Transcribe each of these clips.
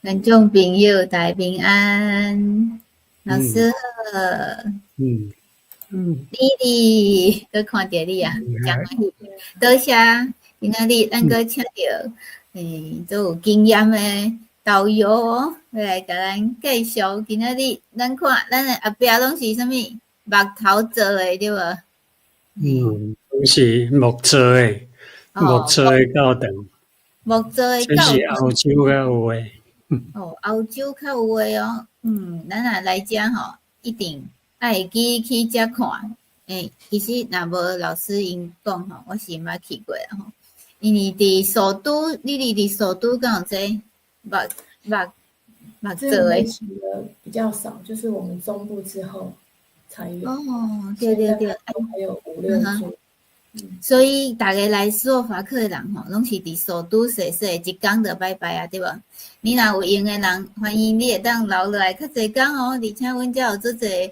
觀眾朋友大家平安，老師好。麗麗，閣看著你啊，真歡喜。多謝，今仔日咱閣請著足有經驗的導遊哦，欲來共咱介紹。今仔日咱看咱的後壁攏是啥物木頭做的對無？嗯，攏是木做的，木做的教堂。木做的教堂。這是歐洲較有的。哦，歐洲較有的哦，咱若來遮吼，一定愛會記去遮看。其實若無老師𪜶講吼，我是毋捌去過啦吼。因為佇首都，你佇首都敢有這木做的？比較少，就是我們中部之後才有。哦，對對對，還有五六座。所以逐家來斯洛伐克的人吼，攏是佇首都踅踅，一工就拜拜啊，對無？你若有閒的人，歡迎你會當留落來較濟工哦。而且阮遮有足濟，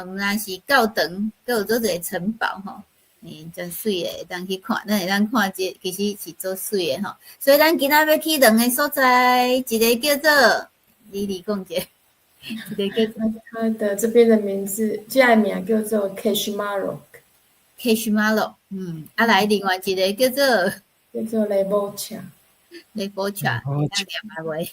毋但是教堂，閣有足濟城堡吼，真媠的，會當去看。咱會當看這其實是足媠的吼。所以咱今仔欲去兩个所在，一个叫做，你你講者，一个叫做它的這邊的名字，這个名叫做 Kežmarok。 Kežmarok，啊來另外一个叫做叫做 Levoča。 Levoča，會曉念袂？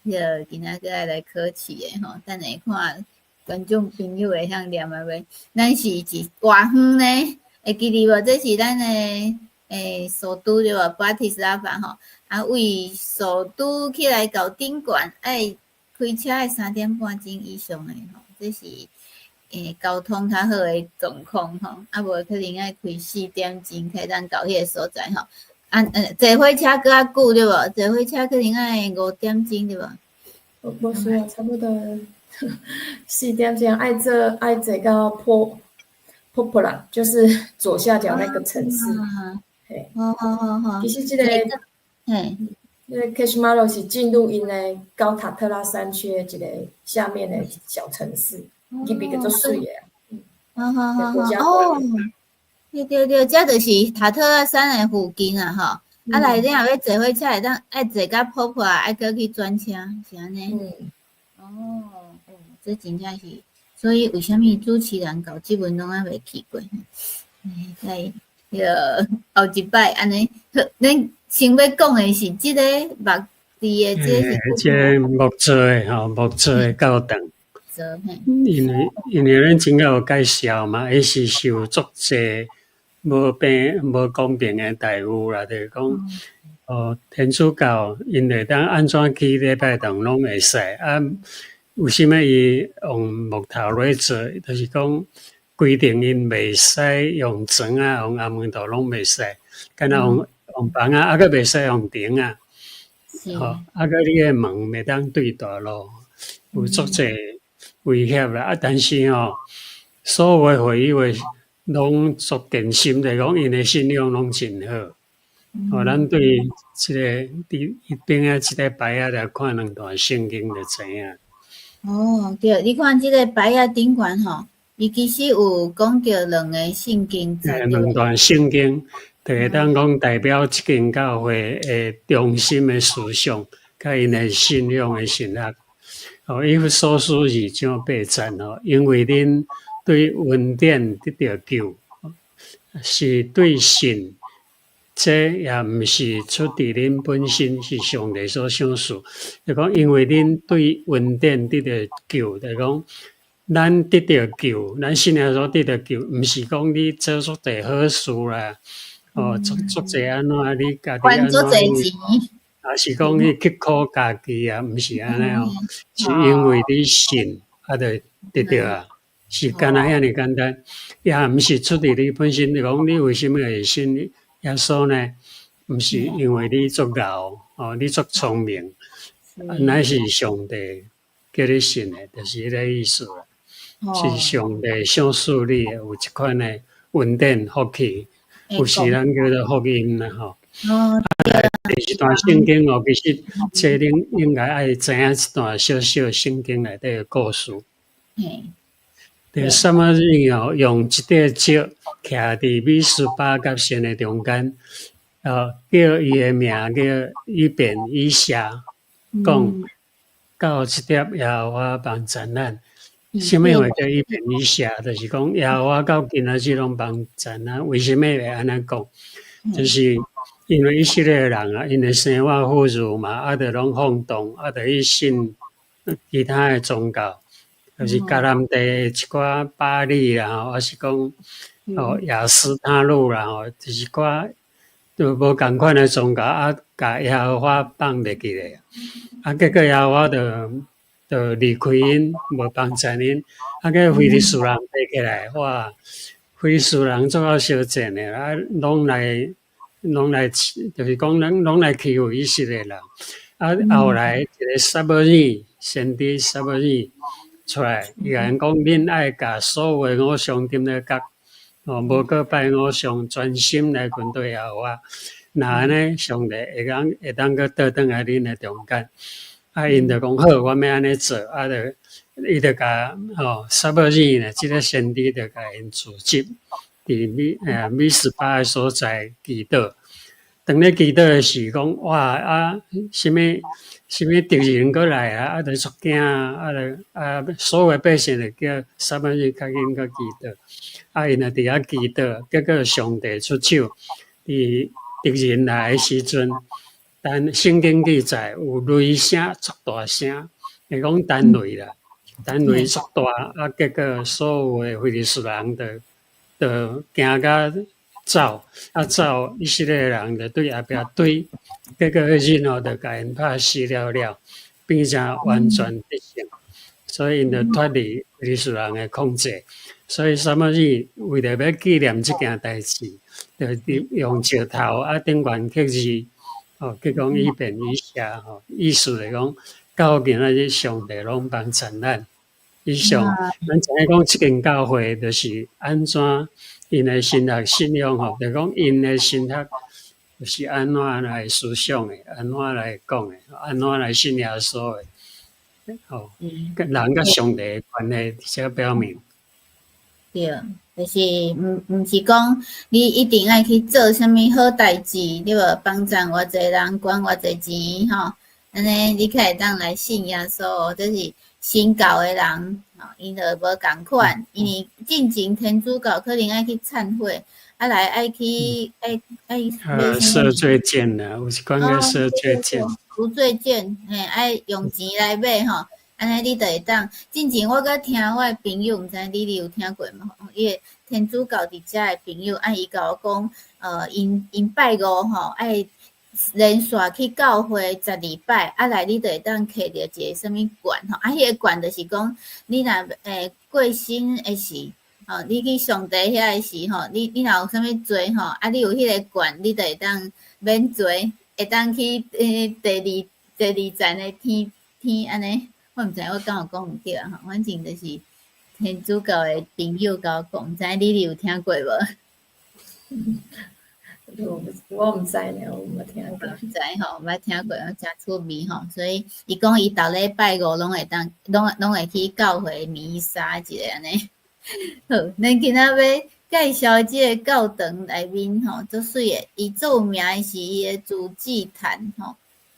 彼今仔閣愛來考試的吼，等下看觀眾朋友會曉念袂？咱是一偌遠呢？會記得無？這是咱的首都對無？布拉提斯拉發吼，啊位首都起來到頂懸，愛開車愛3點半鐘以上的吼，這是交通較好的狀況吼，啊無可能愛開4點鐘才當到彼个所在吼。啊，坐火車閣較久對無？坐火車可能愛5點鐘對無？無需要，差不多4點鐘愛坐愛坐到 Poprad，就是左下角那個城市。嘿，其實這個，這個 Kežmarok 是進入𪜶的高塔特拉山區的一個下面的小城市，入去叫做媠的。哦，對對對，這就是塔特拉山的附近啊，吼。啊，來你若欲坐火車會當愛坐到 Poprad，愛閣去轉車，是按呢？嗯。哦，這真正是，所以為啥物主持人到這陣攏猶未去過？來，彼個後一擺按呢，好，恁先欲講的是這個木佇的，這是這個木做的吼，木做的教堂。做嘿。因為咱前仔有介紹嘛，伊是受足濟無平無公平的待遇啦，就是講，哦，天主教𪜶會當按怎起禮拜堂攏會使，啊，為啥物伊用木頭來做？就是講規定𪜶袂使用磚仔、用紅毛土攏袂使，干焦用枋仔，啊閣袂使用釘仔，吼，啊閣你的門袂當對大路，有足濟威脅啦。啊，但是吼，所有的會友的攏足虔心，就是講𪜶的信仰攏真好。哦，咱對這個佇彼邊仔這个牌仔來看兩段聖經就知影。哦，對，你看這个牌仔頂懸吼，伊其實有講著兩个聖經節。兩段聖經，就會當講代表這間教會的中心的思想，佮𪜶的信仰的神學。哦，以弗所書二章八節吼，因為恁對恩典得著救，是對信，這也毋是出佇恁本身，是上帝所賞賜。就講因為恁對恩典得著救，就講咱得著救，咱信耶穌得著救，毋是講你做足濟好事啦，哦，做足濟按怎，你家己按怎，抑是講你刻苦家己啊，毋是按呢哦，是因為你信，啊，就得著啊，是干焦遐爾簡單，也毋是出佇你本身。你講你為啥物會信耶穌呢？毋是因為你足𠢕哦，你足聰明，乃是上帝叫你信的，就是彼个意思啦。是上帝賞賜你的有這款的恩典福氣，有時咱叫做福音啦吼。啊，第二段聖經哦，其實這恁應該愛知影這段小小聖經內底的故事。佇撒母耳哦，用一塊石徛佇米斯巴佮神的中間，叫伊的名叫以便以謝。講到這粒耶和華幫贊咱，啥物話叫以便以謝？就是講耶和華到今仔日攏幫贊咱。為啥物會按呢講？就是因為以色列人啊，𪜶的生活富裕嘛，啊，就攏放蕩，啊，就去信其他的宗教，就是迦南地的一寡巴力啦，抑是講哦亞斯他錄啦，吼，就是一寡就無仝款的宗教，啊，共耶和華放袂記咧，啊，結果耶和華就離開𪜶，無幫贊𪜶，啊，結果非利士人爬起來，哇！非利士人足夠相戰的，啊，攏來，就是講攏來欺負以色列人。啊，後來一個撒母耳先知撒母耳出來，伊共𪜶講：恁愛共所有的偶像釘咧角，哦，無閣拜偶像，專心來跟隨耶和華。若按呢，上帝會當閣倒轉來恁的中間。啊，𪜶就講好，我欲按呢做，啊，就伊就共吼撒母耳呢，這個先知就共𪜶組織佇米斯巴的所在祈禱。當咧祈禱的時，講哇啊，啥物啥物敵人閣來啊，啊，就足驚啊，就啊，所有的百姓就叫撒母耳較緊閣祈禱，啊，𪜶就佇遐祈禱，結果上帝出手，佇敵人來的時陣，但聖經記載有雷聲足大聲，會講彈雷啦，彈雷足大，啊，結果所有的非利士人就驚甲走，啊走，以色列人就對後壁追，結果彼日吼就共𪜶拍死了了，變成完全得勝，所以𪜶就脫離非利士人的控制。所以撒母耳為著欲紀念這件代誌，就用石頭啊頂懸刻字，哦，去講以便以謝吼，意思就講到今仔日上帝攏幫贊咱。以上，咱知影講這間教會就是按怎𪜶的神學信仰吼，就講𪜶的神學就是按怎來思想的，按怎來講的，按怎來信耶穌的，吼，人佮上帝的關係，這表明。對，就是毋是講你一定愛去做啥物好代誌，對無？幫贊偌濟人，捐偌濟錢吼，按呢你才會當來信耶穌。這是新教的人，吼，𪜶就無仝款，因為進前天主教可能愛去懺悔，啊來愛去愛贖罪券啦，有一款叫贖罪券。贖罪券，嘿，愛用錢來買吼。按呢你就會當。進前我閣聽我的朋友，毋知你有聽過無？伊個天主教佇遮的朋友，啊伊共我講，𪜶拜五吼，愛連續去教會12擺，啊來你就會當摕著一個啥物券吼，啊彼個券就是講，你若過身的時，吼，你去上帝遐的時吼，你若有啥物罪吼，啊你有彼個券，你就會當免罪，會當去第二層的天按呢。我毋知我敢有講毋對啊吼，反正就是天主教的朋友共我講，毋知你有聽過無？我毋知呢，我無聽過。毋知吼，毋捌聽過，誠趣味吼。所以伊講伊逐禮拜五攏會當，攏會去教會彌撒一下按呢。好，咱今仔欲介紹這個教堂內面吼，足媠的。伊最有名的是伊的主祭壇吼。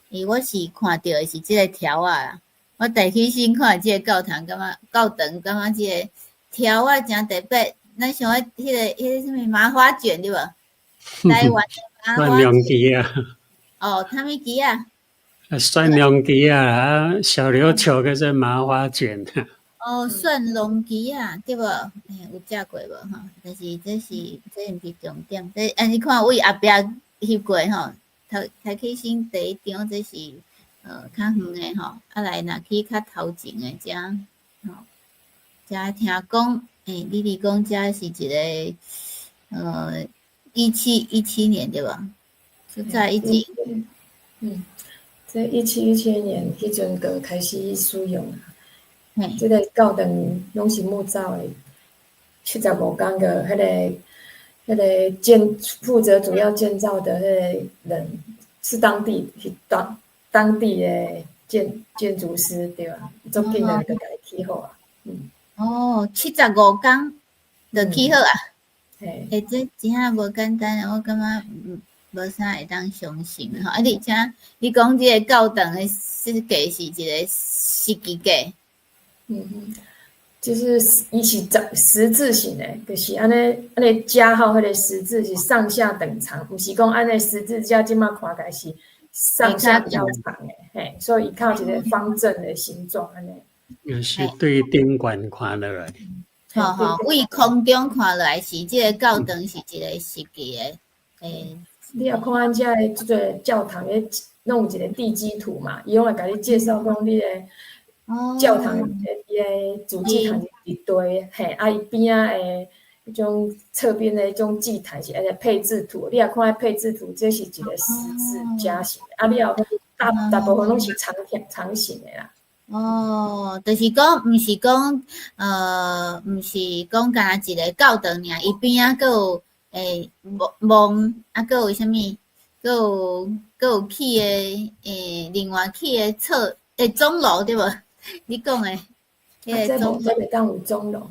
伊我是看著的是這個條仔啦。我第起先看這個教堂，感覺教堂感覺這個條仔誠特別。咱想愛彼個啥物麻花捲對無？台灣的麻花蒜蓉枝仔。哦，啥物枝仔？啊，蒜蓉枝仔啊，小琉球叫做麻花捲。哦，蒜蓉枝仔對無？欸，有食過無吼？但是這毋是重點。這啊，你看位後壁翕過吼，頭開起先第一張這是較遠的吼，啊來若去較頭前的遮吼，遮聽講，欸，你佇講遮是一個1717年對無？就在以前。嗯，這1717年彼陣就開始使用啊。這個教堂攏是木造的，75工個彼個建負責主要建造的彼個人是當地的建築師對吧？足緊的就共伊起好啊。嗯。哦，75工就起好啊？嘿。欸，這真正無簡單，我感覺無啥會當相信吼。啊，而且你講這个教堂的設計是一个十字架。嗯，就是伊是十字形的，就是按呢按呢加號彼个十字是上下等長，毋是講按呢十字架這馬看起來是上下比較長的，嘿，所以伊靠一个方正的形狀按呢。也是對頂懸看落來。吼吼，對空中看落來是這个教堂是一个十字的，欸。你若看咱遮的這个教堂，彼攏有一个地基圖嘛，伊攏會共你介紹講你的教堂的伊的主祭壇是佇佗，嘿，啊伊邊仔的彼種側邊的彼種祭壇是按呢配置圖，你若看彼配置圖，這是一個十字架形，啊了大大部分攏是長條長形的啦。哦，就是講，毋是講，毋是講干焦一个教堂爾，伊邊仔閣有欸門，啊，閣有啥物？閣有起的欸，另外起的側欸鐘樓對無？你講的，彼个鐘這袂當有鐘樓，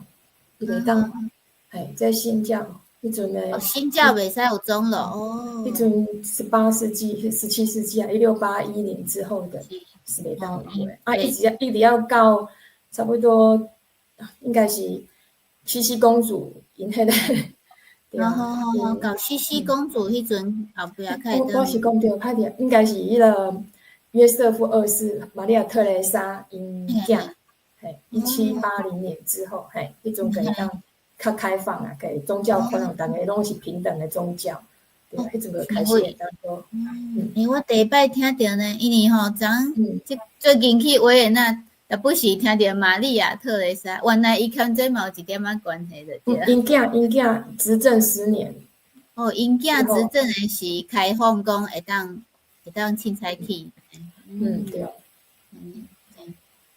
伊袂當，嘿，這新教彼陣的。新教袂使有鐘樓哦。彼陣18世紀、17世紀啊，1681年之後的是袂當有的，啊，一直一直要到差不多應該是茜茜公主𪜶彼个。好好好，到茜茜公主彼陣後壁開始。我是講對，歹著，應該是彼个約瑟夫二世、瑪利亞特蕾莎𪜶囝，嘿，1780年之後，嘿，彼陣會當較開放啊，給宗教寬容，逐个攏是平等的宗教，對，彼陣就開始會當講。嗯，欸，我第一擺聽著呢，因為吼，昨這最近去維也納，也不時聽著瑪利亞特蕾莎，原來伊佮這嘛有一點仔關係就對。𪜶囝執政10年。哦，𪜶囝執政的時開放講會當凊彩去。嗯，對。嗯，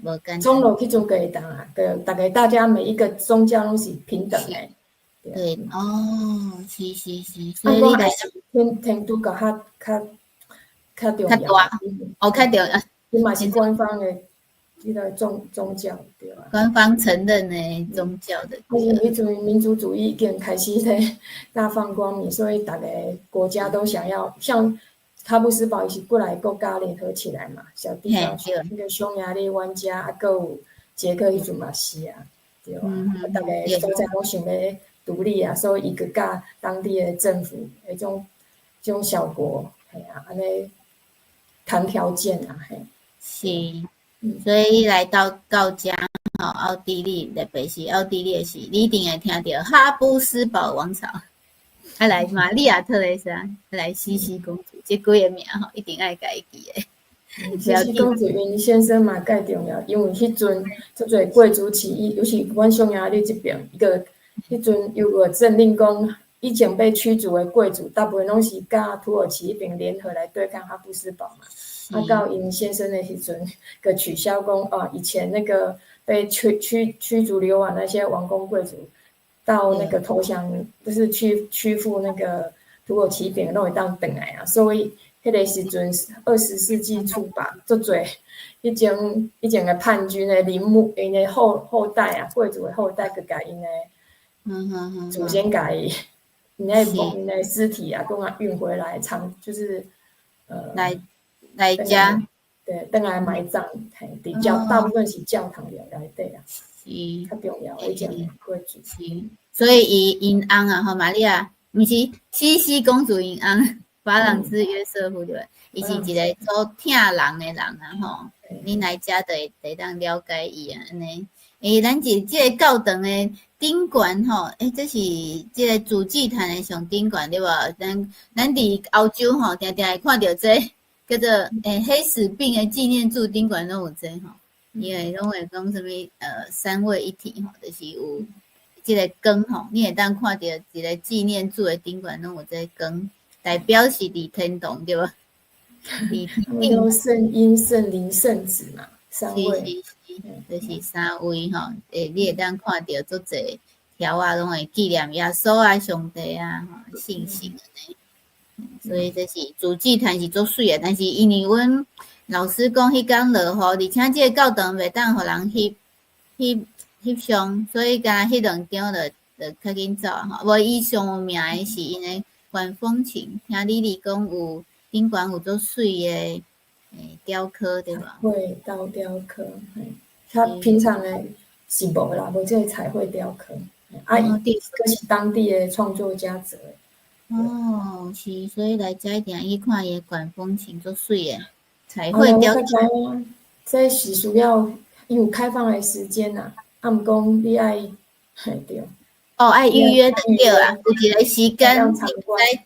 無簡單。鐘樓彼陣就會當啊，對，大概大家每一個宗教攏是平等的。對，哦，是是是，所以你來天主教較較較重要。較大，哦，較重要。伊嘛是官方的這个宗教對啊。官方承認的宗教的。因為彼陣民族主義已經開始咧大放光明，所以逐个國家都想要像哈布斯堡伊是幾來國家聯合起來嘛，小地方，那個匈牙利、阮遮啊，閣有捷克彼陣嘛是啊，對啊，逐个所在攏想欲獨立啊，所以伊閣佮當地的政府，彼種這種小國，嘿啊，按呢談條件啊，嘿。是，所以來到到遮吼，奧地利特別是奧地利的時，你一定會聽著哈布斯堡王朝，啊來瑪利亞特蕾莎，來茜茜公主，這幾个名吼，一定愛共伊記的。茜茜公主𪜶先生嘛蓋重要，因為彼陣足濟貴族起義，尤其阮匈牙利這爿，伊個彼陣有個政令講，以前被驅逐的貴族，大部分攏是佮土耳其彼爿聯合來對抗哈布斯堡嘛。啊，到𪜶先生的時陣，閣取消講啊，以前那個被驅逐流亡那些王公貴族，到那個投降，就是屈服那個土耳其爿，攏會當轉來啊。所以彼个時陣，20世紀初吧，足濟以前的叛軍的陵墓，𪜶的後代啊，貴族的後代，閣共𪜶的祖先共伊，𪜶的墓、𪜶的屍體啊，講啊運回來藏，就是來來遮，對，轉來埋葬，嘿，佇教大部分是教堂內底啊，是較重要，以前的貴族。是，所以伊𪜶翁啊，吼，瑪利亞，毋是茜茜公主𪜶翁，法朗茲約瑟夫對，伊是一个做疼人的人啊，吼，你來遮就會當了解伊啊，按呢。欸，咱這這个教堂的頂懸吼，欸，這是這个主祭壇的上頂懸對無？咱佇歐洲吼，定定會看著這個叫做欸黑死病的紀念柱頂懸攏有這吼，伊會攏會講啥物三位一體吼，就是有這个光吼，你會當看著一个紀念柱的頂懸攏有這個光，代表是佇天堂對無？佇天堂。聖嬰、聖靈、聖子嘛，三位。是是是，就是三位吼，欸，你會當看著足濟條仔攏會紀念耶穌啊、上帝啊、聖神按呢。所以這是主祭壇是足媠的，但是因為阮老師講彼工落雨，而且這個教堂袂當予人翕翕翕相，所以敢若翕兩張就較緊走吼。無伊上有名的是𪜶的管風琴，聽你哩講有頂懸有足媠的雕刻對無？繪刀雕刻，嘿，他平常的是無啦，無這个彩繪雕刻，啊，伊閣是當地的創作家做的。哦，是，所以來遮一定去看伊的管風琴足媠的彩繪雕刻。這是需要伊有開放的時間啦，啊，毋過你愛，嘿對。哦，愛預約就對啊，有一個時間袂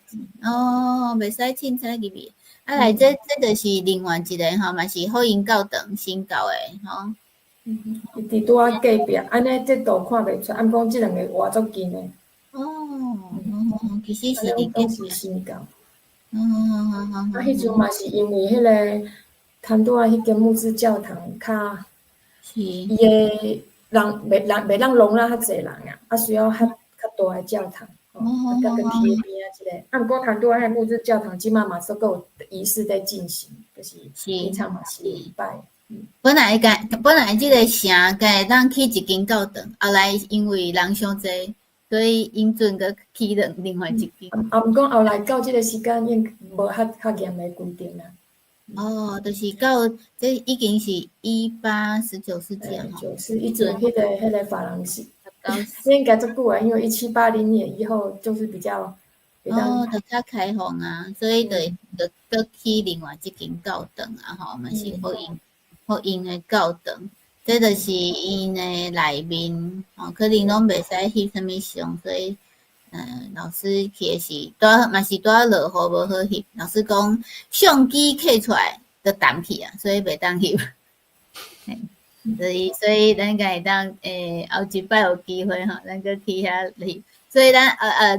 使，哦，袂使凊彩入去。啊，來這就是另外一個吼，嘛是福音教堂新教的吼。嗯，伊佇拄仔隔壁，按呢這圖看袂出，啊，毋過這兩個倚足近的。哦，其實是佇隔壁。是新教。嗯。啊，彼陣嘛是因為彼个牽拄仔彼間木質教堂較，伊的人袂當容納較濟人啊，啊需要較較大的教堂，吼，啊閣閣起邊仔這个，啊毋過牽拄仔彼木質教堂這馬嘛閣有儀式在進行，就是平常嘛是禮拜。本來這个城該會當起一間教堂，後來因為人傷濟，所以引準閣起了另外一間。啊，毋過後來到這个時間，應無較較嚴的規定啦。哦，就是到這已經是18、19世紀啊，就是一直彼个法蘭西，應該足久啊，因為1780年以後就是比較。哦，就較開放啊，所以就就閣起另外一間教堂啊，吼，嘛是福音的教堂，這就是𪜶的內面，吼，可能攏袂使翕啥物相，所以，老師去的是拄嘛是拄仔落雨無好翕。老師講相機揢出來就澹去啊，所以袂當翕。所以咱閣會當後一擺有機會吼，咱閣去遐翕。所以咱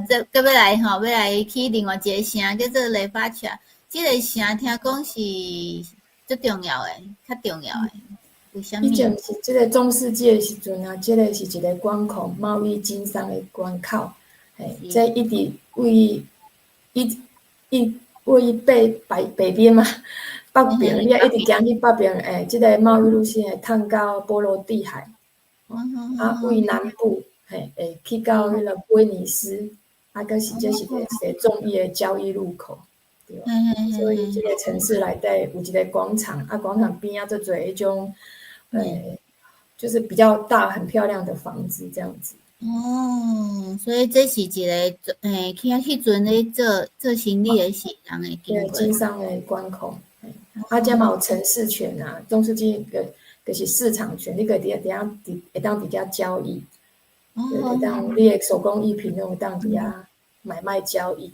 這閣欲來吼，欲來去另外一个城叫做雷法恰。這个城聽講是足重要的，較重要的。為啥物？以前是這个中世紀的時陣啊，這個是一个關口，貿易經商的關口。嘿，這一直位一一位北邊嘛，北邊，你一直行去北邊，這个貿易路線會通到波羅的海。啊，位南部，嘿，會去到彼个威尼斯，啊，閣是這是一個一个重要的交易入口，對。所以這个城市內底有一个廣場，啊，廣場邊仔足濟彼種，就是比較大、很漂亮的房子，這樣子。哦，所以這是一个，去遐彼陣咧做做生意的時人會經過。對，經商的關口。啊，遮嘛有城市權啊，中世紀個就是市場權，你可以佇遐佇會當佇遐交易，對，會當你的手工藝品攏會當佇遐買賣交易，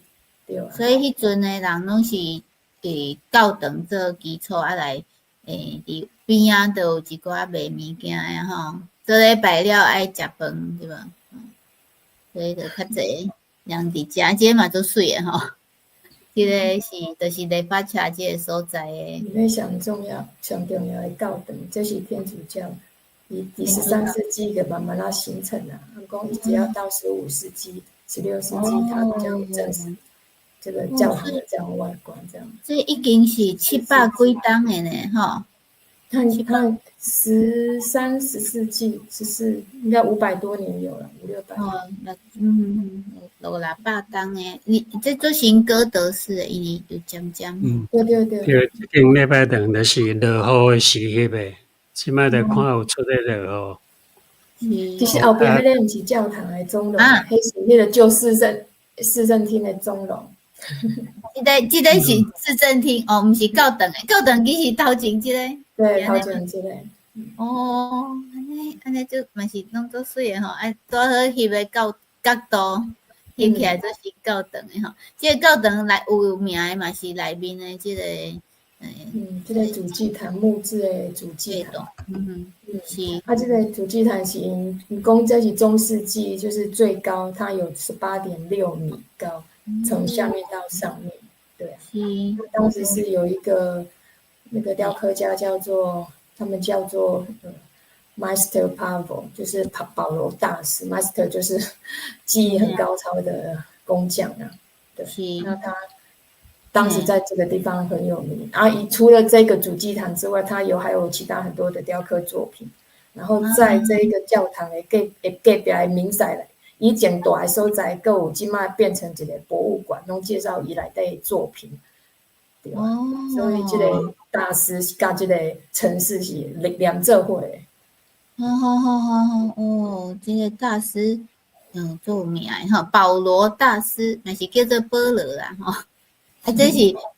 對。所以彼陣的人攏是佇教堂做基礎，啊來，佇邊仔都有一寡賣物件的吼，做禮拜了愛食飯，對無？所以就較濟人佇遮，這个嘛足媠的吼。這个是就是雷法恰這个所在的。裡面上重要、上重要的教堂，這是天主教，伊佇13世紀就慢慢仔形成啦。講一直要到15世紀、16世紀，它比較正式，這個教堂的這樣外觀這樣。這已經是七百幾冬的呢，吼。看13、14紀、14，應該500多年有了，五六百。哦，六六百冬的，你這做成哥德式的，因為有尖尖。對對對。對，這間禮拜堂就是落雨的時翕的，這擺就看有出咧落雨。其實後邊彼个毋是教堂的鐘樓，彼是彼个舊市政廳的鐘樓。這個是市政廳哦，毋是教堂的，教堂其實頭前這個。對，頭前這個。哦，按呢就嘛是攏足媠的吼，啊，拄好翕的角角度翕起來做是教堂的吼。這个教堂內有名的嘛是內面的這个，這个主祭壇木質的主祭壇。是。啊，這个主祭壇是𪜶講這是中世紀，就是最高，它有18.6米高，從下面到上面，對啊。當時是有一個那個雕刻家叫做，他們叫做 Master Pavel，就是保羅大師，Master 就是技藝很高超的工匠啊。對，那他當時在這個地方很有名啊。除了這個主祭壇之外，他有還有其他很多的雕刻作品。然後在這一個教堂的隔壁的民宅，以前蹛的所在，閣有這擺變成一個博物館，攏介紹伊內底作品。對，所以這個大師佮這個城市是連做伙的。好好好好好，哦，這個大師，足有名的吼，保羅大師，嘛是叫做保羅啦，吼。啊，這是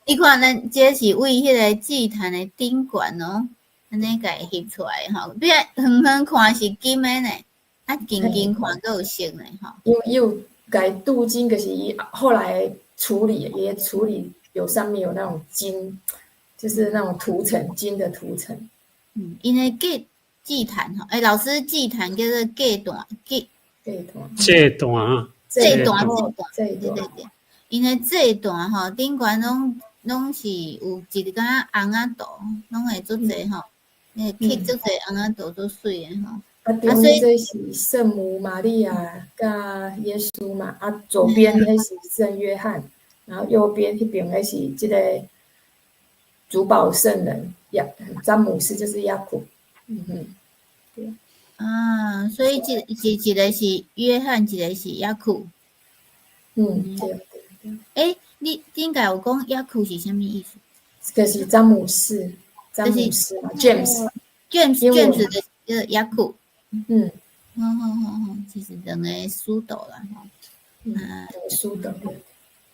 你看咱這是為彼個祭壇的頂懸哦，按呢共伊翕出來吼，比遠遠看是金的呢，啊近近看閣有色呢，吼。因為伊有共鍍金，就是伊後來處理，也處理有上面有那種金，就是那種塗層，金的塗層。嗯，𪜶的祭壇吼，欸，老師，祭壇叫做祭壇，祭祭壇，祭壇，祭壇，祭壇，對對對。𪜶的祭壇吼，頂懸攏是有一個尪仔圖，攏會足濟吼，那個刻足濟尪仔圖足媠的吼。啊，中間這是聖母瑪利亞佮耶穌嘛，啊，左邊彼是聖約翰，然後右邊彼邊彼是這個主保聖人雅詹姆斯，就是雅各。嗯哼，對。啊，所以一個是約翰，一個是雅各。嗯，對對對。欸，你頂下有講雅各是啥物意思？就是詹姆斯，詹姆斯嘛，James。 James，James 的叫雅各。嗯，好好好好，其實兩個使徒啦吼。啊，使徒。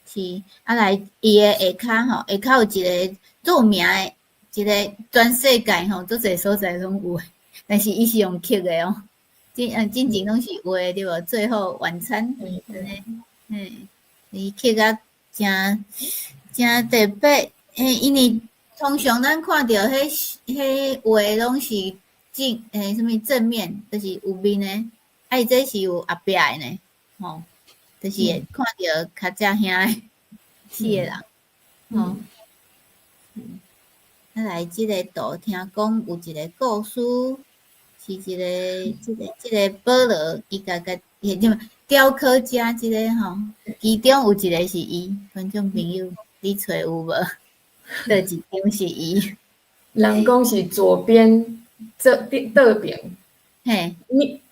是，啊來，伊的下跤吼，下跤有一個著名的，一個全世界吼，足濟所在攏有的，但是伊是用刻的哦。進前攏是畫的對無？最後晚餐，按呢，嘿，伊刻啊誠誠特別，嘿，因為通常咱看著彼畫攏是正啥物正面，就是有面的，啊伊這是有後壁的呢，吼，就是會看著較正兄的四個人，吼。啊來，這個圖聽講有一個故事，是一個這個保羅伊共共彼種雕刻家這個吼，其中有一個是伊，觀眾朋友，你揣有無？佗一張是伊？人講是左邊這邊倒邊，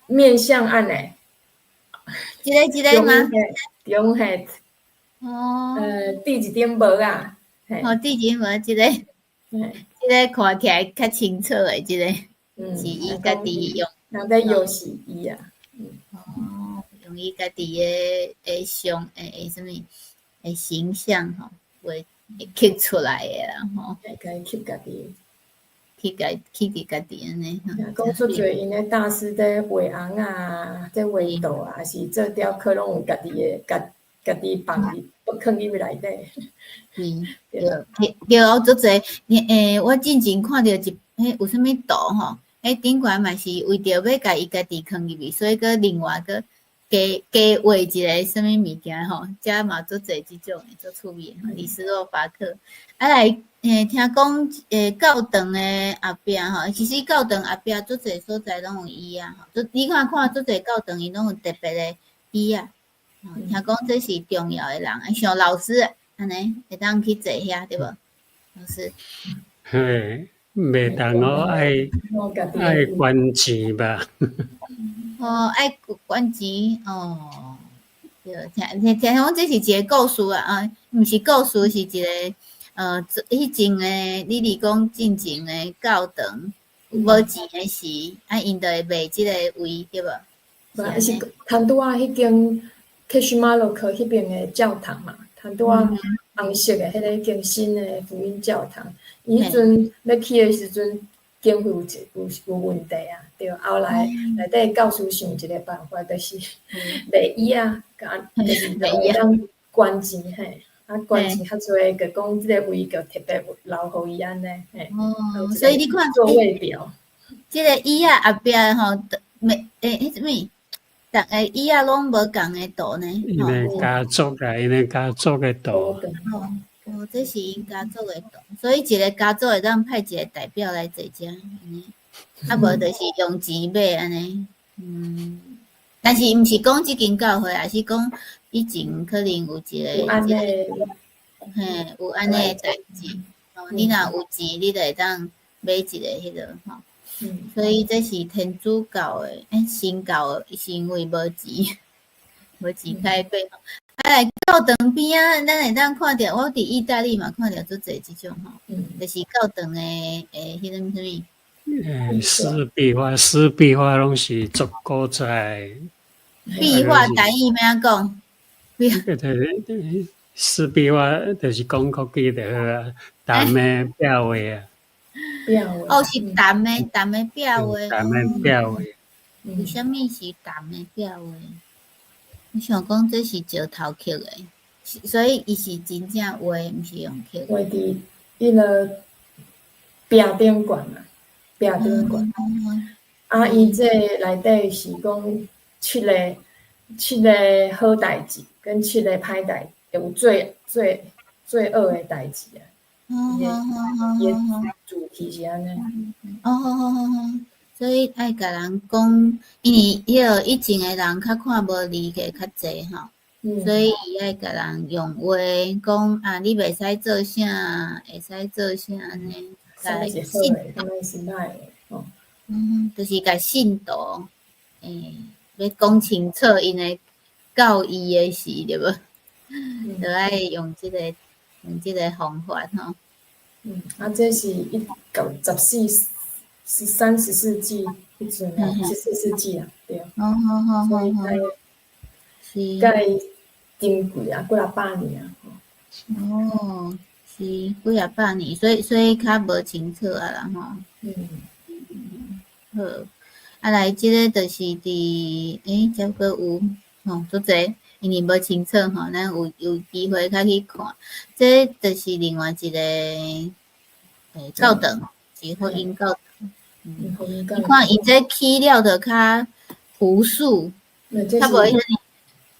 面向按呢？這個這個嗎？中嘿，哦，第一頂帽啊，哦，第一頂帽這個，這個看起來較清楚的這個，是伊家己用，人在用是伊啊，哦，用伊家己的像的啥物的形象吼，畫刻出來的啦吼，共伊刻家己，刻家刻佇家己按呢。講足濟𪜶的大師咧畫尪仔，咧畫圖啊，是做雕刻，攏有家己的家己放佇，囥入去內底。嗯，對對，足濟，我進前看著一彼有啥物圖吼，彼頂懸嘛是為著欲共伊家己囥入去，所以閣另外閣加畫一個啥物物件吼，遮嘛足濟這種的，足趣味的。李斯洛伐克，啊來，聽講教堂的後壁吼，其實教堂後壁足濟所在攏有椅仔吼，就你看看足濟教堂伊攏有特別的椅仔，聽講這是重要的人，像老師按呢會當去坐遐對無？老師。嘿，袂當哦，愛捐錢吧？哦，愛捐錢哦，對，聽講這是一個故事啊，啊，毋是故事，是一個彼陣的，你佇講進前的教堂無錢的時，啊，𪜶就會賣這個位，對無？無，是牽拄仔彼間 Kežmarok 彼邊的教堂嘛，牽拄仔紅色的彼个間新的福音教堂，伊彼陣欲起的時陣，經費有問題啊，對，後來內底教師想一個辦法，就是賣椅仔，共就是會當捐錢嘿，啊捐錢較濟，就講這個位就特別留予伊按呢，嘿。哦，所以你看座位表，這個椅仔後壁吼，每彼啥物？逐个椅仔攏無仝的圖呢。𪜶的家族啊，𪜶的家族的圖。哦，哦，這是𪜶家族的圖，所以一個家族會當派一個代表來坐遮，按呢，啊無就是用錢買按呢，嗯，但是毋是講這間教會，也是講以前可能有一個，按呢，嘿，有按呢的代誌，哦，你若有錢，你就會當買一個彼個吼。所以這是天主教的，欸，新教的是因為無錢，無錢開買。啊，來教堂邊仔，咱會當看著，我佇意大利嘛看著足濟這種吼，就是教堂的彼個啥物？濕壁畫，濕壁畫攏是足古早的。壁畫台語欲按怎講？濕壁畫就是講國語就好啊，銅的壁畫啊。哦，是銅的，銅的壁畫。銅的壁畫。為啥物是銅的壁畫？我想講這是石頭刻的，所以伊是真正畫，毋是用刻。畫佇彼个壁頂懸啊，壁頂懸。啊，伊這內底是講七個好代誌，跟七個歹代，有最惡的代誌啊。伊的主題是按呢。哦，所以愛共人講，因為彼個以前的人較看無字的較濟吼，所以伊愛共人用話講啊，你袂使做啥，會使做啥按呢，共信徒是歹的吼。就是共信徒，欲講清楚𪜶的教義的事，對無？就愛用這個方法吼。啊，這是1914、13、14世紀彼陣啊，14世紀啊，對。所以該珍貴啊，幾若百年啊。哦，是幾若百年，所以較無清楚啊啦吼。好，啊來，這个就是佇這閣有吼足濟，因為無清楚吼，咱有機會較去看。這就是另外一個教堂，是福音教堂。你看伊這起了就較樸素，較無遐爾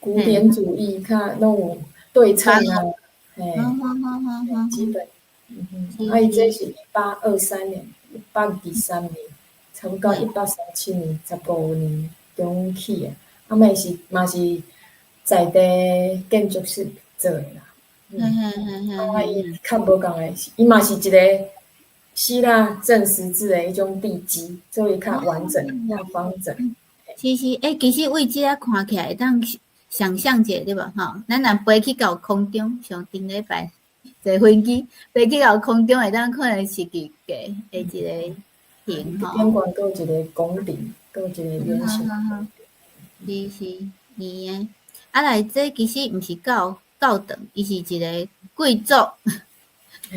古典主義，較攏有對稱啊，嘿，基本。啊，伊這是1823年，1823年，差不多1837年，15年中起的，啊，嘛是在地建築師做的啦。啊，伊較無仝的是，伊嘛是一個希臘正十字的彼種地基，所以較完整、較方整。其實，其實位置仔看起來會當想象者對無吼？咱若飛去到空中，像頂禮拜坐飛機飛去到空中，會當看到設計的一個形吼。頂懸閣有一個拱頂，閣有一個圓形。是是圓的。啊來，這其實毋是教堂，伊是一個貴族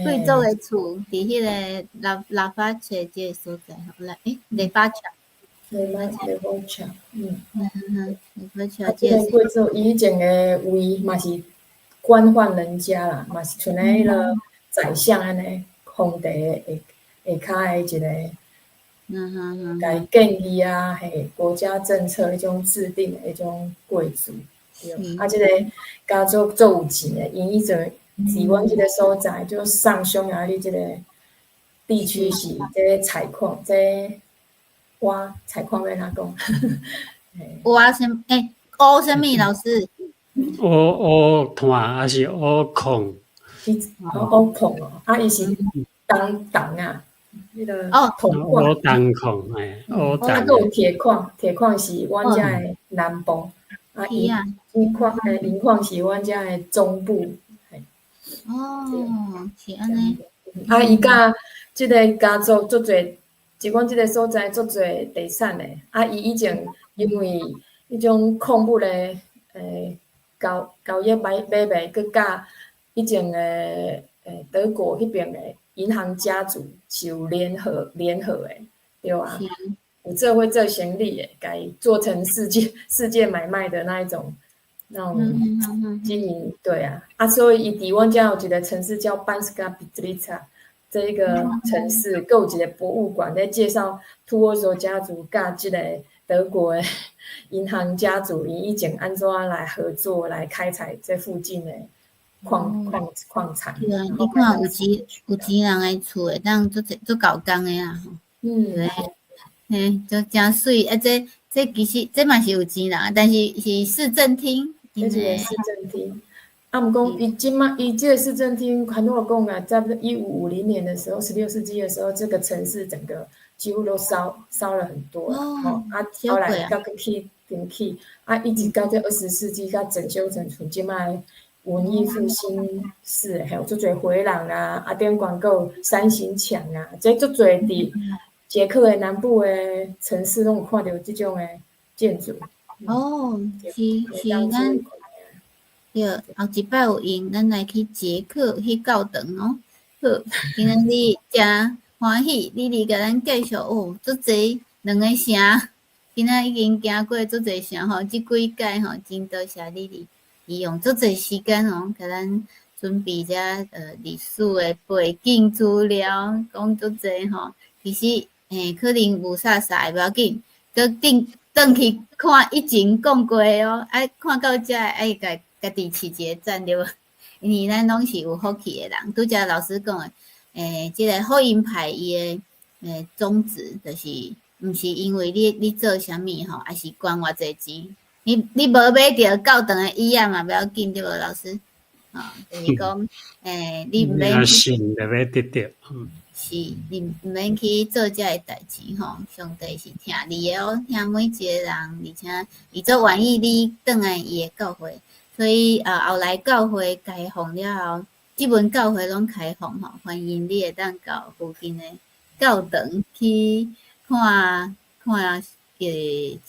的厝，佇彼個拉法切這个所在吼。來，雷巴喬。雷巴喬，雷巴喬。啊，這個貴族伊以前的位嘛是官宦人家啦，嘛是像彼个宰相按呢，皇帝下跤的一個，共伊建議啊，嘿，國家政策彼種制定的彼種貴族。對，啊，這個家族足有錢的，因以前佇阮這個所在，就上匈牙利這個地區是這个採礦，這個挖採礦欲按怎講？挖啥？挖啥物？老師？挖挖炭還是挖礦？挖礦哦，啊，伊是銅銅啊，彼个銅礦。挖銅礦，嘿，挖銅。啊，閣有鐵礦，鐵礦是阮遮的南部，啊，銀礦銀礦是阮遮的中部。哦，是按呢。啊，伊佮這个家族足濟，就阮這个所在足濟地產的。啊，伊以前因為彼種礦物的交易買賣，閣佮以前的德國彼爿的銀行家族是有聯合的，對啊，有做伙做生意的，共伊做成世界買賣的那一種那種經營，對啊，啊，所以伊佇阮遮有一個城市叫班斯卡比茲里察，這一個城市，閣有一個博物館咧介紹圖沃索家族佮這個德國的銀行家族，𪜶以前按怎來合作來開採這附近的礦產。對啊，你看有錢人的厝會當足濟足夠工的啊，吼。對，嘿，就誠媠啊！這其實這嘛是有錢人，但是是市政廳。這是市政廳。啊，毋過伊這擺伊這个市政廳，還我講啊，在1550年的時候，16世紀的時候，這個城市整個幾乎都燒了很多。哦，啊，後來閣去兴起，啊，一直到這20世紀，才整修成像這擺文藝復興式的，嘿，有足濟迴廊啊，啊頂懸閣有山形牆啊，這足濟佇捷克的南部的城市攏有看著這種的建築。哦，是是，咱對，後一擺有閒，咱來去捷克去教堂哦。好，今仔日誠歡喜，你來共咱介紹哦，足濟兩个城，今仔已經行過足濟城吼，這幾屆吼，真多謝你哩，伊用足濟時間哦，共咱準備這歷史的背景資料，講足濟吼。其實可能霧煞煞的無要緊，閣轉轉去看以前講過的哦，啊看到這愛共家己飼一个讚對無？因為咱攏是有福氣的人。拄才老師講的，這个福音派伊的宗旨，就是毋是因為你做啥物吼，抑是捐偌濟錢，你無買著教堂的椅仔嘛無要緊對無，老師？啊，就是講，你毋免信就欲得著。是，你毋免去做這个代誌吼，上帝是疼你的哦，疼每一個人，而且伊足願意你轉來伊的教會，所以後來教會開放了後，這門教會攏開放吼，歡迎你會當到附近的教堂去看看，去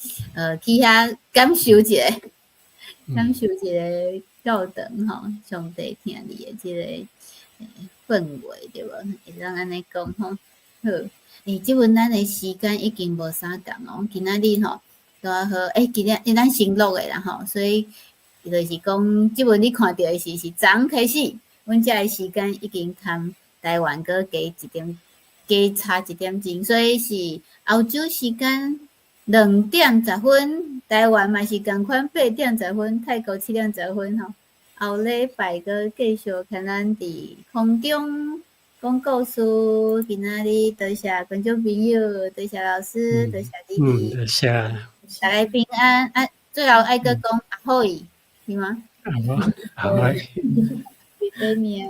遐感受一下，感受一下教堂吼，上帝疼你的這个氛圍對無？會當按呢講吼。好，這陣咱的時間已經無啥仝哦。今仔日吼，拄仔好，今日咱先錄的啦吼，所以就是講，這陣你看著的是昨昏開始，阮遮的時間已經通台灣閣加一點，加差一點鐘，所以是歐洲時間2點10分，台灣嘛是仝款8點10分，泰國7點10分吼。後禮拜閣繼續共咱佇空中講故事。今仔日多謝觀眾朋友，多謝老師，多謝你。嗯，多謝。大家平安。啊，最後愛閣講 Ahoj，是嗎？ Ahoj。對面。